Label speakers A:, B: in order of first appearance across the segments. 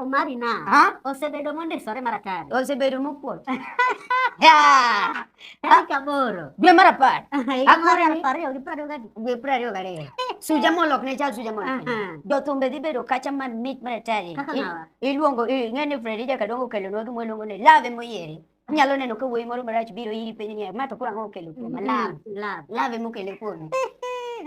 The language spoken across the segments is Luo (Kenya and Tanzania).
A: Omari na.
B: Ha?
A: Osebedo mondisore maratari.
B: Osebedo mokuot. Ya.
A: Tarik 8.
B: Dwe mar 10.
A: Higa mar
B: Akore ni-
A: 2022.
B: Dwe 22. Suja molok ne chal suja molok.
A: Aha.
B: Jothumbe dhi bedo kacha mamit maratari.
A: Kaka ng'awa?
B: Iluongo ing'e ni Fredi Jakadongo okelonwa gima waluongo ni love moyiere. Inyalo neno ka wuoyi moro marach biro iri penjo ni ma to koro ang'o okelo kuoma love.
A: Love.
B: Love emokele kuomi.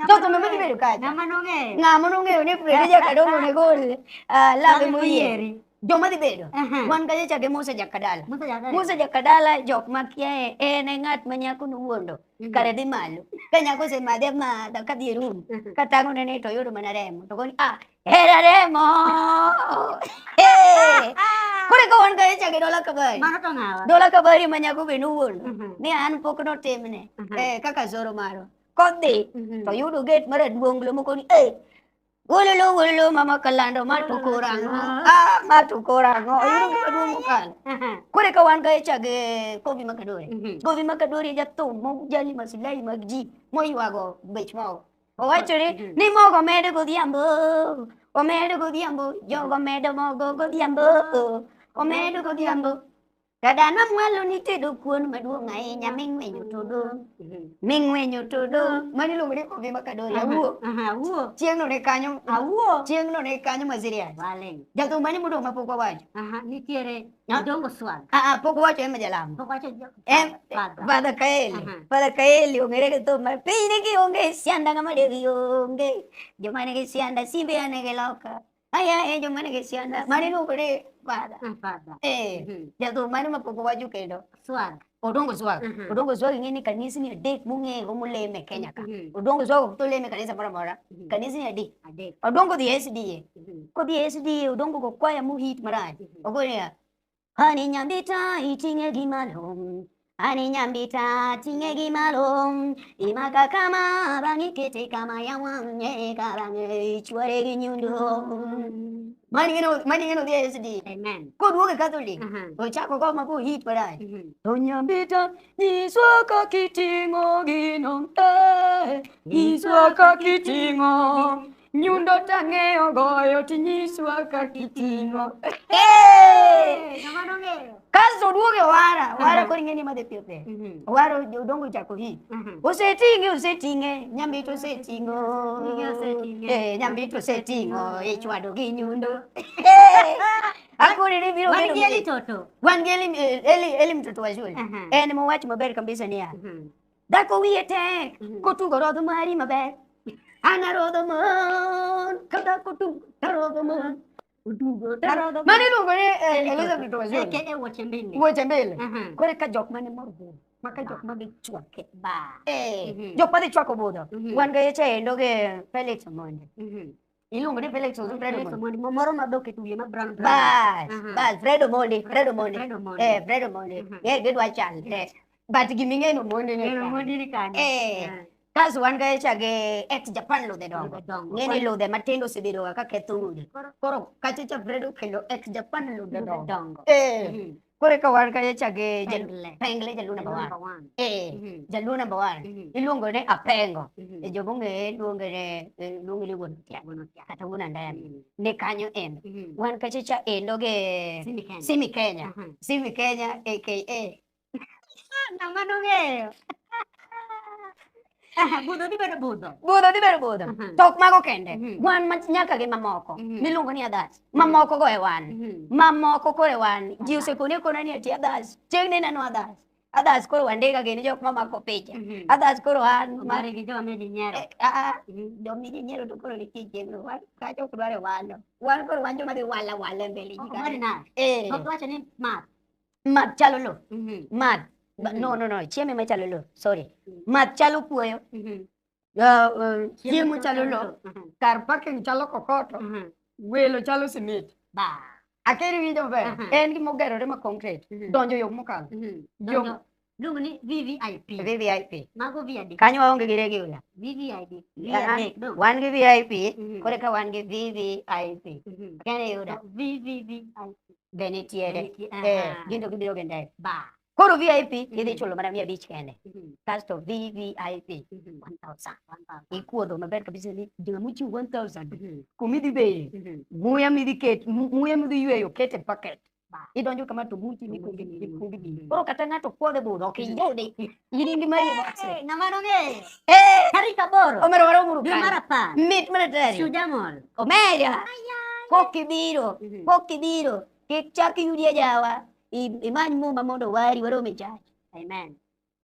B: Jothumbe madhi bedo kacha.
A: Ng'ama nong'eyo.
B: Ng'ama nong'eyo ni Fredi Jakadongo ne gol love
A: Love
B: moyieri. Joma dhi bedo.
A: Aha.
B: Wan kacha chake Musa Jakadala.
A: Musa Jakadala.
B: Musa Jakadala jok makiaye en e ng'at ma nyako nowuondo. Kare dhi malo. Ka nyako osemadhe amadha kadhi e room. Katang'o nene to oyudo mana remo. To koni ah hera remo. Eh. Koro ka wan kacha chake Dola Kabari.
A: Mano to ng'awa?
B: Dola Kabari ma nyako be nowuondo.
A: Mhm.
B: Ni an pok notimne.
A: Mhm.
B: Eh, kaka soro marwa. Kodhi
A: Mhm.
B: to yudo gate maraduong' mokoni eh wololo wololo mama kalando ma to koro ang'o? Ah ma to koro ang'o? Oyudo gima duong' mokalo.
A: Aha.
B: Koro ka wan kae chage Kovi Makadori.
A: Mhm.
B: Kovi Makadori jathum mojali masilahi mag ji moywago bech mogo. Owacho ni
A: Mhm.
B: ni mogo medo godhiambo, omedo godhiambo, jogo medo mogo godhiambo, omedo godhiambo. Kadana mwalo nitedo kuon maduong' ahinya ming'wenyo to dong',
A: Mhm.
B: ming'wenyo to dong'. Mano iluongo ni Kovi Makadori, awuo.
A: Aha, awuo.
B: Chieng'no ne kanyo,
A: Awuo.
B: chieng'no ne kanyo ma serious.
A: Waleng.
B: Jathum mane modong' mapok wawacho?
A: Aha, nitiere
B: Ah.
A: Odongo Swag.
B: Ah, ah, pok wawacho Emma Jalamo.
A: Pok wacho
B: Em,
A: Father.
B: Father Kaeli.
A: Aha.
B: Father Kaeli ong'ere gi thum mar piny nigi onge sianda ng'ama degi onge. Joma nigi sianda simbe anegi loka. Aya e joma nigi sianda. Mano iluongo ni Father.
A: Ah, Father.
B: Eh,
A: Mhm.
B: jathum mane mapok wawacho kendo.
A: Swag.
B: Odongo Swag.
A: Mhm.
B: Odongo Swag ing'e ni kanisni adek mong'eyo moleme Kenya ka.
A: Mhm.
B: Odongo Swag ok toleme kanisa moro amora.
A: Mhm.
B: Kanisni adek.
A: Adek.
B: Odongo dhi SDA.
A: Mhm.
B: Kodhi SDA Odongo go kwaya mohit marach.
A: Mhm.
B: Ogo niya, Ani nyambita iting'e gi malo, ani nyambita ting'e gi malo, imaka kama bang'e kete kama yawang'e ka bang'e ichware gi nyundo. Mano ing'e nodhi e SDA.
A: Amen.
B: Koduogo e Catholic,
A: Aha.
B: ochako go ma kohit marach.
A: Mhm.
B: To nyambita nyiswa kaka iting'o gino, eh, nyiswa kaka iting'o. Nyundo tang'eyo goyo tinyiswa kaka iting'o. Eh!
A: Ng'ama nong'eyo.
B: Kasto oduogo e Owara, Owara
A: Mhm.
B: koro ing'e ni madhi piyo piyo.
A: Mhm.
B: Owara Odongo ochako hit.
A: Mhm.
B: Oseting'e, oseting'e, Nyambita oseting'o.
A: Oseting'e, oseting'e.
B: Eh, Nyambita oseting'o, ichwado gi nyundo. Eh, Akoni ni biro
A: Wan
B: bedo
A: gi
B: maber.
A: Eli Toto.
B: Wan gi Eli, Eli, Eli mtoto wa shule.
A: Aha.
B: En mowacho maber kabisa niya.
A: Mhm.
B: Dhako wiye tek,
A: Mhm.
B: kotugo rodho mari maber. An arodho mon, ka dhako tugo tarodho mon. Otugo tarodho mon. Mano iluongo ni Elizabeth mtoto wa shule.
A: AKA wuoche mbili.
B: Wuoche mbili.
A: Aha.
B: Koro ka jok mane mor budho, maka jok madhi chwake.
A: Ba.
B: Eh,
A: Mhm.
B: jok madhi chwako budho.
A: Mhm.
B: Wan ga cha endo gi Felix Omondi.
A: Mhm.
B: Iluongo ni Felix Omondi, Fred
A: Felix
B: Omondi.
A: Omondi, moro ma dhok e wiye ma brown brown.
B: Bas,
A: Aha.
B: bas, Fred Omondi, Fred Omondi.
A: Fred Omondi.
B: Eh, Fred Omondi.
A: Mhm.
B: Eh, gidwa chal. Eh. But giming'eyo ni Omondi ni.
A: Fred Omondi ni kanyo.
B: Eh.
A: Ah.
B: Kasto wan ga cha gi ex Japan ludhe dongo.
A: Ludhe dongo.
B: Ng'e ni ludhe matindo osebedo ga ka ketho udi.
A: Koro-
B: Koro kacha cha Fred okelo ex Japan ludhe
A: Ludhe
B: dongo.
A: dongo.
B: Eh.
A: Mhm.
B: Koro ka wan kacha cha gi
A: Pengle.
B: Pengle Jaluo number
A: Jaluo
B: 1.
A: number one.
B: Eh,
A: Mhm.
B: Jaluo number 1.
A: Mhm.
B: Iluongo ni Apengo.
A: Mhm.
B: E jomong'eye luonge ni luonge ni wuon Otieno
A: Wuon Otieno.
B: kata wuon Andaya.
A: Mhm.
B: Ne kanyo endo.
A: Mhm.
B: Wan kacha cha endo gi
A: Simi Kenya.
B: Simi Kenya.
A: Aha.
B: Simi Kenya aka
A: Ng'ama nong'eyo. Aha, budho dhi bedo budho.
B: Budho dhi bedo budho.
A: Mhm.
B: To ok mago kende.
A: Mhm.
B: Wan ma nyaka gi mamoko.
A: Mhm.
B: Miluongo ni others. Mamoko go e wan.
A: Mhm.
B: Mamoko koro e wan. Ji osekoni akona ni ati others. Chieng' ne neno others. Others koro wandika gin jok mamako picha.
A: Mhm.
B: Others koro an ma
A: Omari gi joma miyo ji nyiero.
B: Eh, ah, ah, joma miyo ji nyiero to koro nitie chieng'no. Wan kacha ok dwar e walo. Wan koro wan joma dhi wala wala e mbele ji
A: Omari
B: kanyo.
A: na.
B: Eh.
A: Ok wacho ni math.
B: Math chalo lo.
A: Mhm.
B: Math.
A: Mhm.
B: No, no, no. Chiemo ema chalo lo. Sorry.
A: Mhm.
B: Math chalo kuoyo.
A: Mhm.
B: Chiemo chalo lo.
A: Mhm.
C: Kar parking chalo kokoto.
A: Mhm.
C: Welo chalo simiti.
A: Ba.
C: Akeri winjo maber.
A: Aha.
C: En gima ogerore ma concrete.
A: Mhm.
C: Donjo yo mokalo.
A: Mhm.
C: Yo-
A: Donjo. Luongo ni VVIP.
B: VVIP.
A: Mago V adek.
B: Kanyo waonge gi regular.
A: VVIP. V
B: Ah,
A: adek. dong.
B: Wan gi VIP,
A: Mhm.
B: koro eka wan gi VVIP.
A: Mhm.
B: Kene yuda
A: To VVVIP.
B: be nitiere.
A: Nitie-
B: Eh,
A: aha.
B: gin to gibiro gi ndege.
A: Ba.
B: Koro VIP idhi chulo mana 500 kende. Kasto VVIP 1000. Ikuodho maber kabisa ni jang'ama ochiwo 1000 kumidhi beye muya midhi ket muya midhi yweyo ket e bucket. Idonjo kama to muti mikungi mikungi bi. Koro kata ng'ato kuodhe budho ok iyudi. In in gi mari e box.
A: Eh, ng'ama nong'eyo.
B: Eh,
A: Tarik 8.
B: omera waromuru
A: Dwe mar
B: kanyo.
A: 10.
B: Mit maratari.
A: Shujaa Mall.
B: Omera. Pok ibiro, pok ibiro. Kik chak iyudie jawa. Imany muma mondo wari warom e church.
A: Amen.